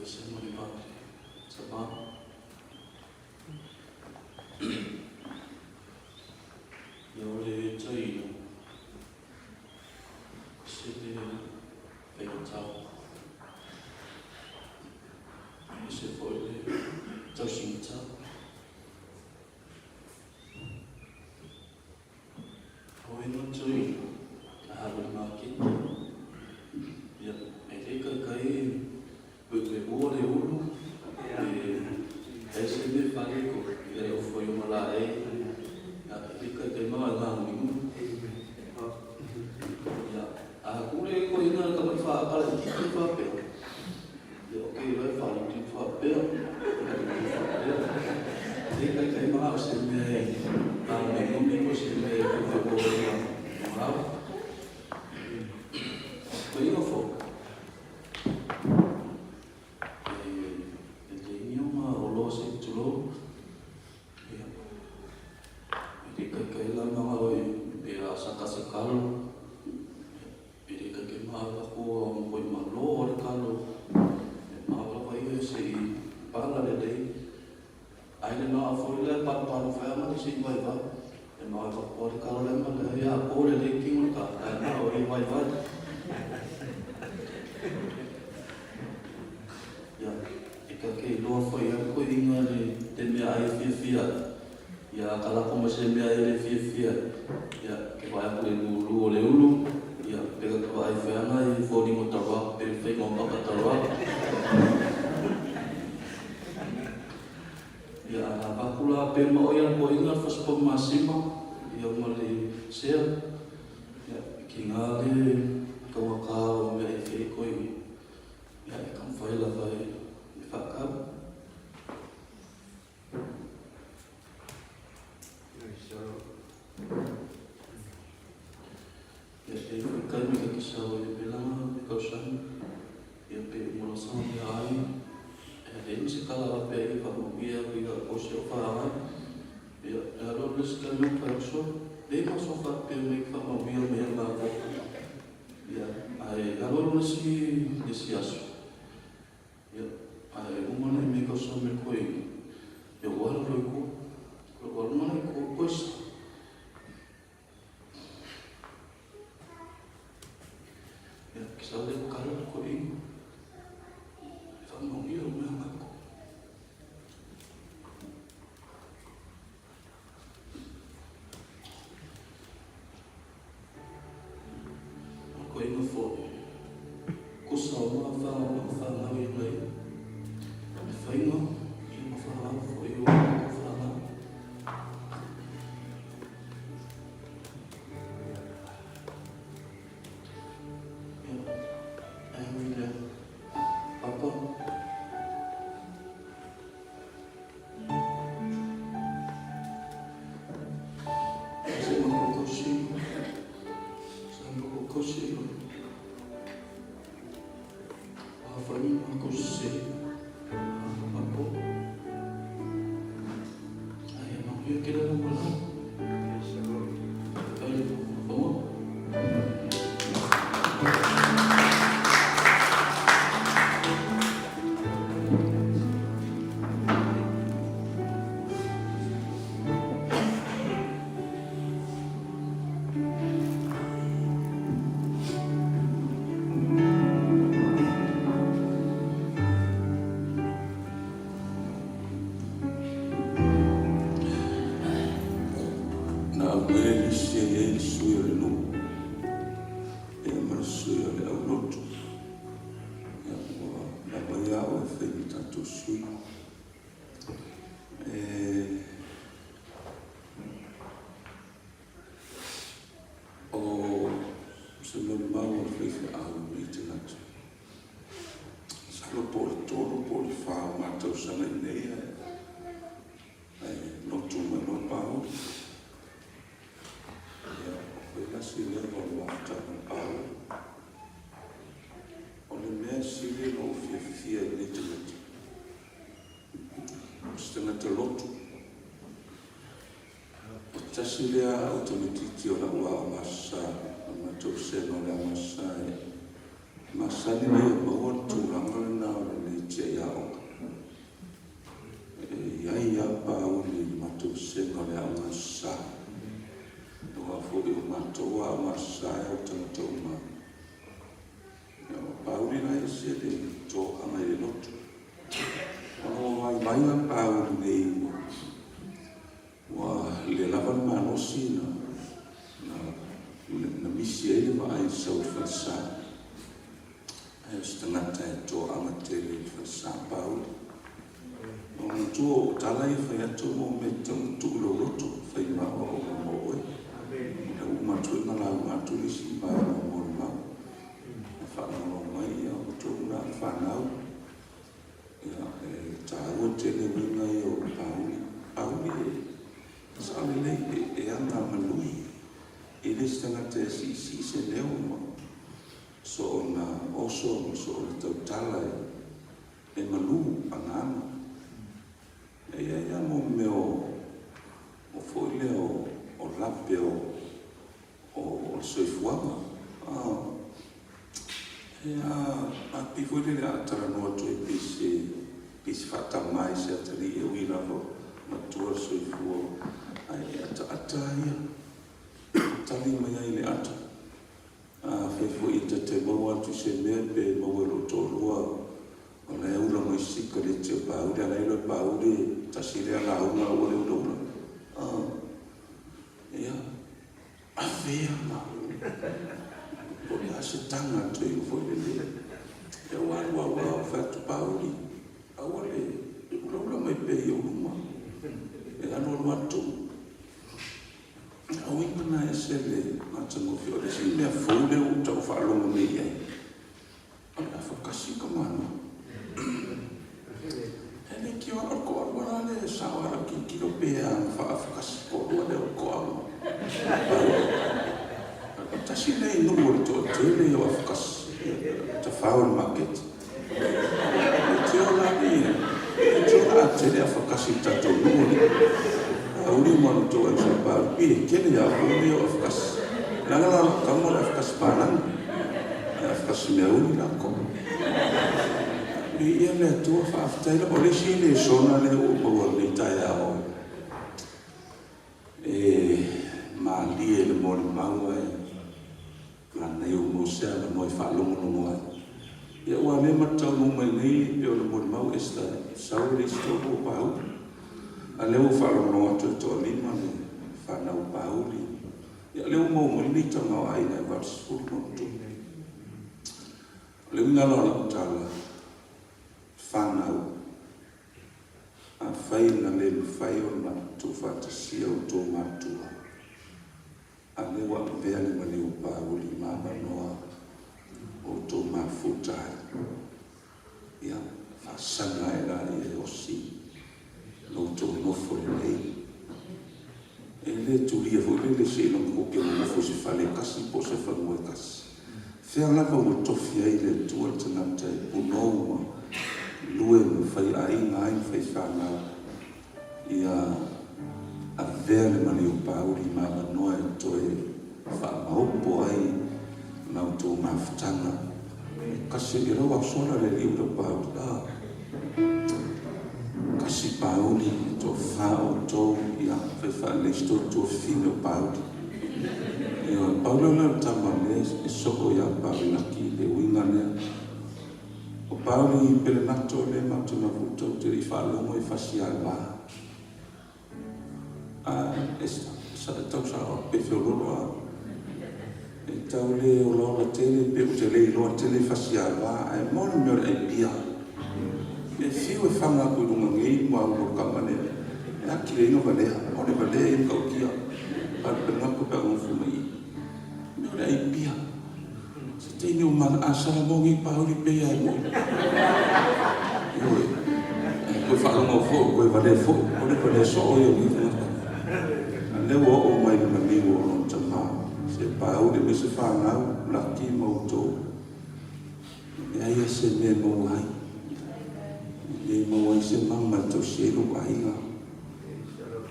Foi se mo le va sa va. Ia o le taina se le faigata. E se foi le tausigata. Hoi no tui, a halu i maketi. Ia, e le kai kai pui me mua le ulu, e e se me whare ko, ia e ofo i o la e, ia, e le kai kai maa ngā ngui ngui. Ia, a kule ko inga ka mai wha kala i ki wha pea. Ia, ok, wai wha i ki wha pea, ia ki wha pea. E kai kai maa o se mea e ngā ngui ngui ko se mea e pui ko ngā ngā. Ko inga fo, e te ingi o ngā o loa se tulou, ia, e te kai kai la mga o e pe a saka se kalo, e te kai kai maa pa kua o mo i ma lo o le kalo, e maa wala pa ia se i pala le lei, ai le maa fo i le palu palu whai ama le se i vai vai, e maa pa kua le kalo le ma le ia ko le lei kingo le ka, ai maa o i vai vai. Ia, e ka ke loa foi ai koe inga le te mea ai e fiafia ai. Ia, ka lako mai se mea e le fiafia ai. Ia, ke vaai aku le lulu o le ulu, ia, pe ka ke vaai wheanga i fōningo taroa, pe whainga o papa taroa. Ia, a vaku la pe ma oi ala koe inga le fasapa masima, ia ma le sea, ia, ki ngā le kaua kā o mea e whia i koe inga. Ia, e taumafai lava e whaakau. Ia, e whaikai me ka kisa o ia pelanga me kausani. Ia, pe umola sanga mea ai. E le imi se kala wa pe i whakamawia kui ka kose o whaangai. Ia, e alo le se kai no kai so. Le ma so wha pe me whakamawia me ngā ko. Ia, ae alo alo le si, le si aso. Ia, ae uma nei me kausa me koe ia ua alo loi ko. Ko ua alo mai ko koe sa. Ia, ki sa le kalo ko ingo. E whakamau ia o mea ngako. Ko inga foi, ko sa o ma wha ma whanau i nei. E whainga, i ma whanau foi o ma whanau. Ia, e hui lea. Papa. Na aumaia le lisi e i ai le sui o le nuu ia ma le sui o le aulotu. Ia, ua lava ia au e fai ma tatou sui. E o se molimau a le faifeau lenei tagata. Masalo po o le 3 po o le 4 o ma tausaga i nei ae ae lotu mai loa Pauli. Ia, o koe la si leva o le mafutaga o Pauli. O le mea sili ona ou fiafia i lenei tagata, o se tagata lotu. O tasi lea au tamaitiiti o lau aoga sa, o le matou sega o le aoga sa e masani na ia maua le tulaga lena o le le tamaiti aiaoga. E i ai lava Pauli i le matou vasega o le Aoga Aso Sa. Aua foi o matou Aoga Aso Sa e o tagata uma lava. Ia, o Pauli la e ese le toaga i le loto. Ona ua vaivai la Pauli nei ua Ua le lava le malosi na na misi ai le vaai i le sau i le falesa. Ae o se tagata e toaga tele i le falesa Pauli. Ua manatua o tala ia fai atu mo mea e tatau ona tuu i lou loto, fai ma aoaoga mo oe. O lea ua uma atu foi ma lauga atu le isi vaega o molimau. Ae faalogologo mai ia outou na fanau. Ia, e taua tele uiga ia o Pauli. Pauli e sao lelei, e aga malui, e le se tagata e siisii se leo ma soona oso ma soona tautala e malu agaga. E i ai lava mo mea o foi lea o lape o o le soifuaga. E a pei foi lele a talanoa atu ai pei se pei se faatama i se atalii e ui lava ua matua le soifua ae e ataata lava ia, e tali mai ai i le ata. Afai foi e ta te maua atu i se mea pe maua i lou toalua o la e ula mai se sikareti a Pauli, a o la e iloa e Pauli e tasi lea lauga aua le ulaula. Ia, ave ama. Po o le a se taga atu ai foi lele. Ia ua alu alu lava ou fai atu, Pauli, aua le ulaula mai pea i ou luma. E alu alu lava tuu. O uiga na e ese le matagofie. O le isi mea fou lea ua ou tau faalogo nei i ai, O le afakasi ka manu. E leitioa o le toalua la lea e sao lava i lau tilotilo pe a na faa-afakasi le toalua lea o Toa ma Pauli. O le tasi lenei nuu o le toatele o afakasi i Tafao i le maketi. E leitioa la le leitioa la a tele afakasi i le tatou nuu lenei. Pauli ma lona toaiga ia Pauli, pei e tele lava foi mea ia o afakasi. Leaga la o lau tama o le afakasi palagi. Ae afakasi meauli la Toa. Viia le Atua faafetai lava. O le isi lesona lea ua ou maua i lenei taeao, e malie i le molimau ae manaia ua maua se avanoa e faalogologo ai. Ia aua o lea matou te taunuu mai nei pei o le molimau Esther e sau e leai se toalua o Pauli. A o lea ua ou faalogologo atu e toalima le fanau a Pauli. Ia o lea ua maua mai lenei tamaoaiga e 80+. O le uiga la o lau tala, fanau, afai na le mafai ona tuufaatasia outou matua, a o lea ua avea le maliu o Pauli ma avanoa o outou mafuta ai, ia, faasaga ae laia e osi lo outou nofo lelei. E le tulia foi lele seiloga tou te nonofo i se fale e tasi po o se fanua e tasi. Fea lava ua tofi ai le Atua le tagata e punou ma lue ma fai aiga ai ma fai fanau, ia avea le maliu Pauli ma avanoa e toe faamaopo ai la outou mafutaga. E kasi, e lau asola le alii o lau Pauli, a. Kasi Pauli, e toafa outou, ia fai faalelei si tou tuafafine o Pauli. Ioe, pau lea o le tama lea e soo ia Pauli Laki i le uiga lea. O Pauli Pelenato lea matou te mafuta ou te le i faalogo e fasi ava. A e tau sao pe feololo a. E tau le olaola tele pe ou te le iloa tele fasi ava ae mo le mea o le ai pia. E fiu e faga atu i luga nei ma ua kama lea. E ati ai na valea. O le valea ia matautia. Pauli Pelenato pe a nofo mai i. Mea o le ai pia. Se taimi o mana a Salamone nei Pauli pei lava e moni. Ioe. Ae toe faalogo foi, toe valea foi. O le valea soo ia o lenei tagata. A o lea ua oo mai i le maliu o lona tama, se Pauli aemaise fanau, laki ma outou. E leai lava se mea e maua ai. E le maua ai se mama e tausi ai lou aiga.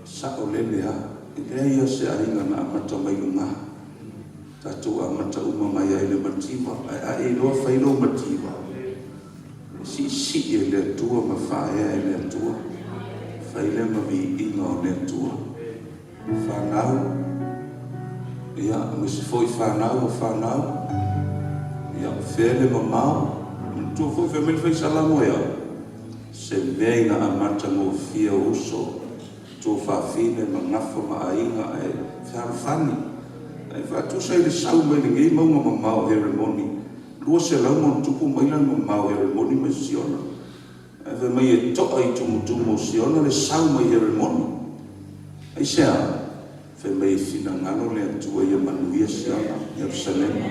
Saolele lava, e leai lava se aiga na amata mai luga. Tatou amata uma mai lava i le mativa, ae a e iloa fai lou mativa, E siisii e le Atua ma faaea e le Atua, fai lea ma viiga o le Atua. Fanau, ia, aemaise foi fanau o fanau, ia, o fea le mamao? Manatua foi fai mai le Fai Salamo e a? Se mea ina amata gofie ou uso, tuafafine ma gafa ma aiga ae fealofani. Ae faatusa i le sau mai lenei mauga mamao o Heremoni, 200+ maila le mamao o Heremoni mai Siona. Ae fai mai e to'a i tumutumu o Siona le sau mai Heremoni. Aisea? Fai mai e finagalo le Atua ia manuia Siona, Ierusalema.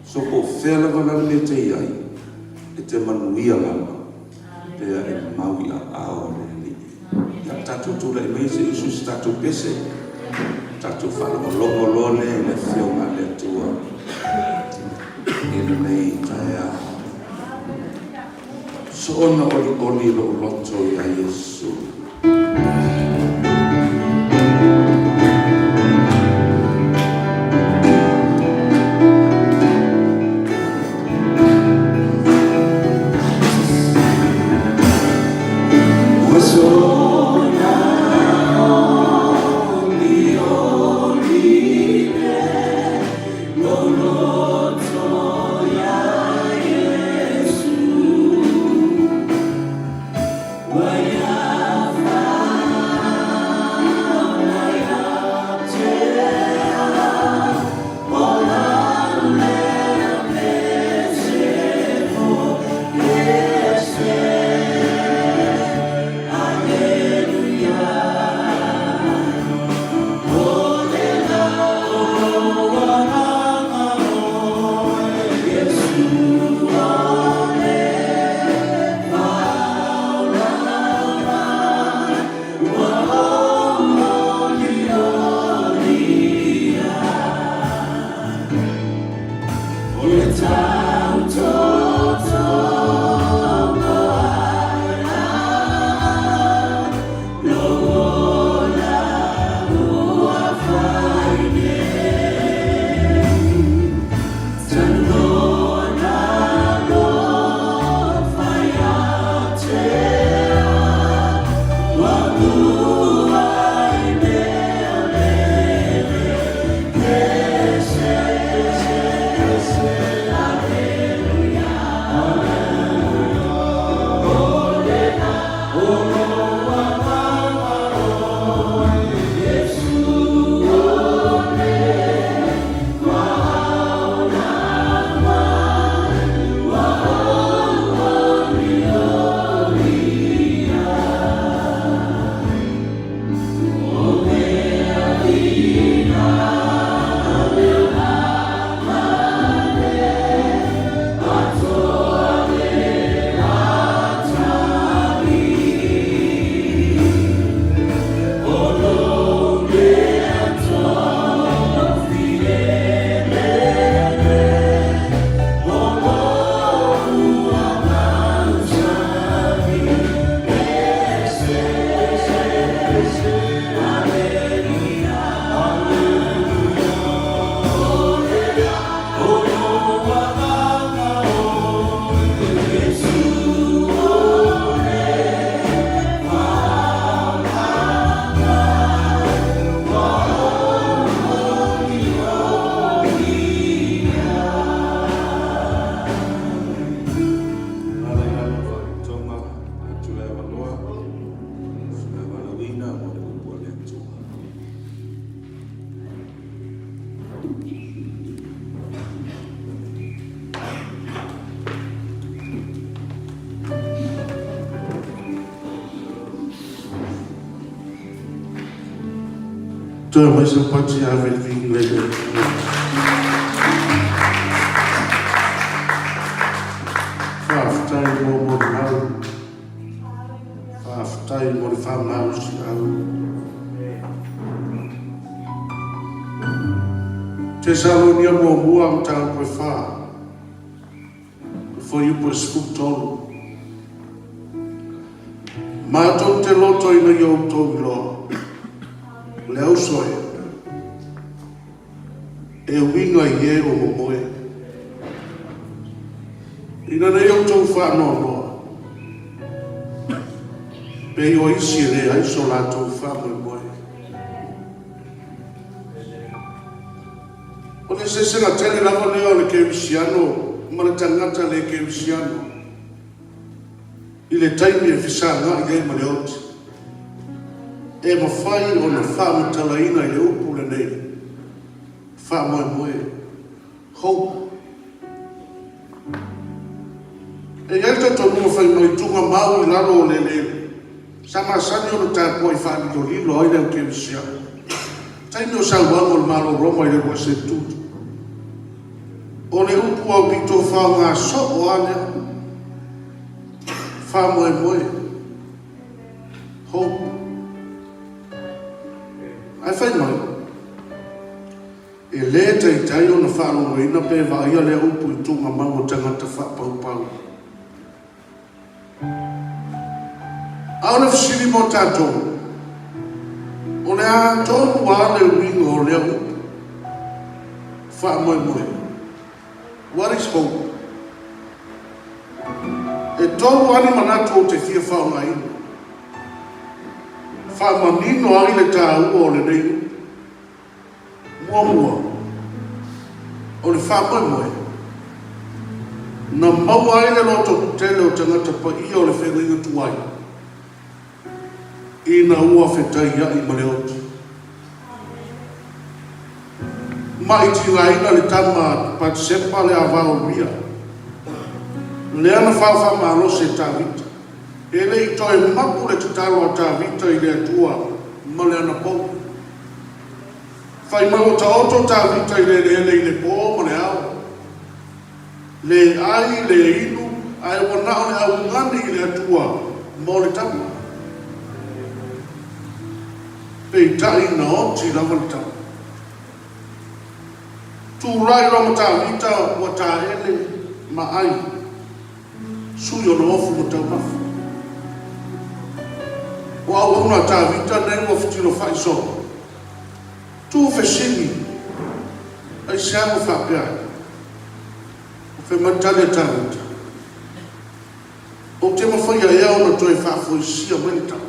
So po o fea lava la le mea e te i ai, e te manuia lava pe a e mau i aao o le Alii. Ia, tatou tulai maia se i usu i se tatou pese, tatou faalogologo loa lea i le Afioga a le Atua i lenei taeao. Soona olioli lou loto iā Iesu. Ua soona olioli lou loto iā Iesu. Ua ia Alai Faatoga atu le avanoa sina valaauina mo le upu a le Atua. Toe mai se pati ave le viiga i le Atua. Faafetai mo molimau. Faafetai mo le faamalosiau. Tesalonia muamua mataupu e fa, le fuaiupu e 13. Matou te loto ina ia outou iloa, le auso e, e uiga i e o momoe. Ina nei outou faanoanoa. Pei o isi e leai so latou faamoemoe. O le eseesega tele lava lea o le kerisiano ma le tagata le kerisiano i le taimi e fesagai ai ma le oti. E mafai ona faamatalaina i le upu lenei, faamoemoe, hope. E i ai le talitonuga fai mai tuugamau i lalo o le eleele, sa masani ona tapuai faalilolilo ai le au kerisiano. Taimi o sauaga o le Malo o Roma i le uluai seletutu. O le upu aupito faoga soo lava lea. Faamoemoe. Hope. Ae fai mai, e le taitai ona faalogoina pe vaaia lea upu i tuugamau o tagata faapaupau. A o le fesili mo tatou, o le a tonu lava le uiga o lea upu? Faamoemoe. What is hope? E tolu lava ni manatu ou te fia faaaogaina. Faamanino ai le taua o lenei upu. Muamua, o le faamoemoe na maua ai le lototetele o tagata paia o le feagaiga tuai ina ua fetaiai ma le oti. Ma i tigaina le tama a Patisepa le ava o Uria, lea na faofaamalosi e Tavita. E le i toe mapu le tatalo a Tavita i le Atua ma le anapogi. Fai mai ua taoto Tavita i le eleele i le pō ma le ao, le ai, le inu, ae ua na o le augani i le Atua mo le tama. Peitai na oti lava le tama. Tulai loa ma Tavita ua taele ma ai. Sui ona ofu ma taumafa. O auauna a Tavita nei ua fetilofai solo. Tu fesili, Aisea ua faapea ai? Ua fai mai le tali a Tavita, Ou te mafaia ea ona toe faafoisia mai le tama?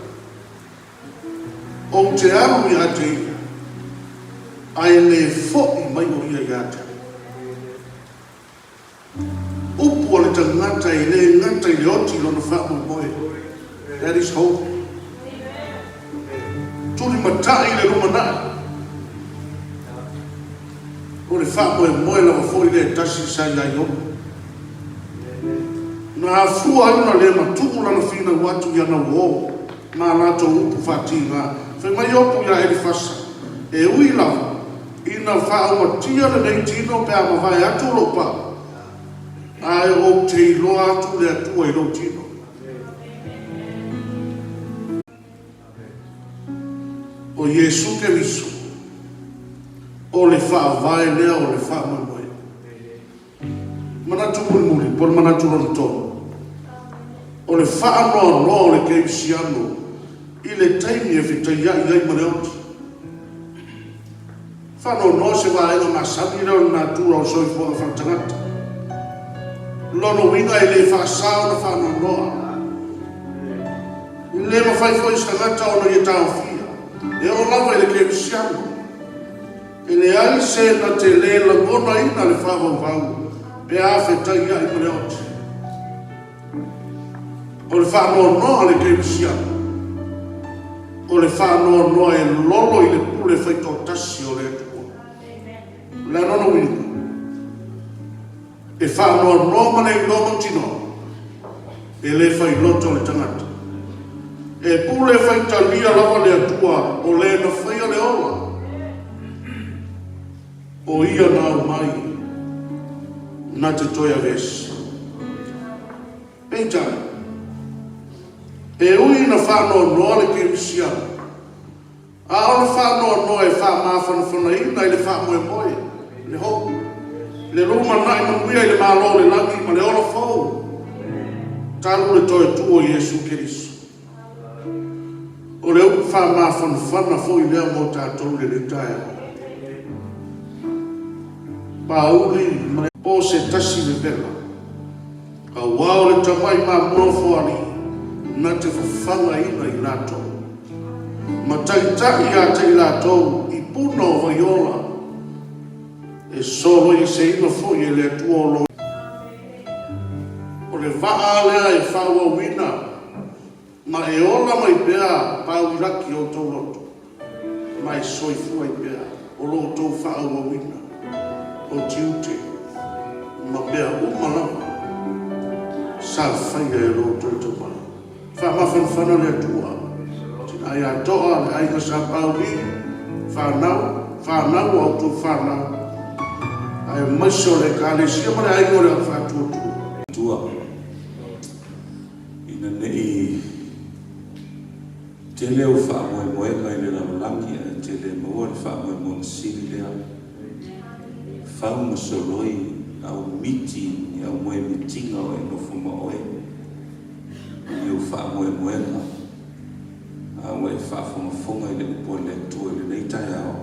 Ou te alu ia te ia, ae le fo'i mai o ia ia te au. Upu a le tagata e le gata i le oti lona faamoemoe. That is hope. Tulimatai i le lumanai. O le faamoemoe lava foi lea e tasi sa ia Iobo. Na afua ai ona le matuu lana finau atu i ana uō ma a latou upu faatiga. Fai mai Iobo iā Elifasa, E ui lava Ina faauatia lenei tino pe a mavae atu lou pau, ae ou te iloa atu le Atua i lou tino. O Iesu Keriso, o le faavae lea o le faamoemoe. Manatu mulimuli, po o le manatu lona tolu, o le faanoanoa o le kerisiano i le taimi e fetaiai ai ma le oti. Faanoanoa se vaega masani lea o le natura o le soifuaga faaletagata. Lona uiga e le faasa ona faanoanoa. E le mafai foi e se tagata ona ia taofia, e oo lava i le kerisiano. E leai se na te le lagonaina le faavauvau pe a fetaiai ma le oti. O le faanoanoa a le kerisiano, o le faanoanoa e lolo i le pule faitoatasi o le Atua. O le a lona uiga? E faanoanoa ma le iloa mautinoa, e le failoto le tagata. E pule faitalia lava le Atua o le na faia le ola. O ia na aumai na te toe aveese. Peitai, e ui ina faanoanoa le kerisiano, A o le faanoanoa e faamafanafanaina i le faamoemoe, le hope, le lumanai manuia i le Malo o le Lagi ma le ola fou, talu le toe tu o Iesu Keriso. O le upu faamafanafana foi lea mo tatou i lenei taeao. Pāuli ma le po se tasi vevela, auā o le tamai mamoa foalii. na te fafagaina i latou, ma taitai ia te i latou i puna o vai ola, e soloieseina foi e le Atua o lo. O le vaa lea e faaauauina ma e ola mai pea paulaki o outou loto, ma e soifua ai pea o lo outou faaauauina o tiute ma mea uma lava sa faia e lo outou tama. Faamafanafana le Atua, tina ia Toa, le aiga sa Pauli, fanau, fanau a outou fanau, aemaise o le Ekalesia ma le aiga o le Au Faatuatua. Atua, ina ne i tele ou faamoemoega i le lalolagi ae te le maua le faamoemoega sili lea. Fau ma soloi au miti i au moemitiga o e nofo ma oe i ou faamoemoega, a ua e faafogafoga i le upu a le Atua i lenei taeao,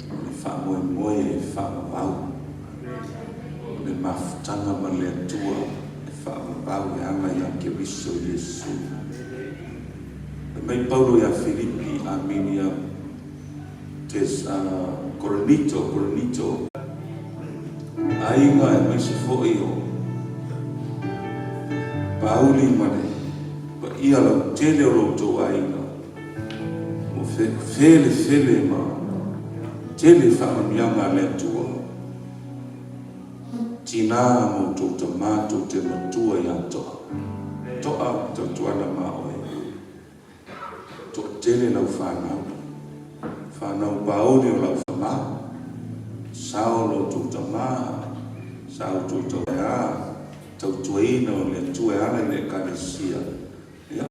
o le faamoemoe e faavavau, o le mafutaga ma le Atua e faavavau e ala ia Keriso Iesu. Fai mai Paulo ia Filipi, amini ia Tes, Korinito, Korinito, aiga aemaise foi o Pauli ma le paia lautele o lo outou aiga, ua felefele ma tele faamanuiaga a le Atua. Tina ma outou tama tou te matua ia Toa. Toa, tautuana ma oe. Toatele lau fanau, fanau pauli o lau tama, sao lo outou tama, sa outou tauea, tautuaina o le Atua e ala i le Ekalesia. Ia.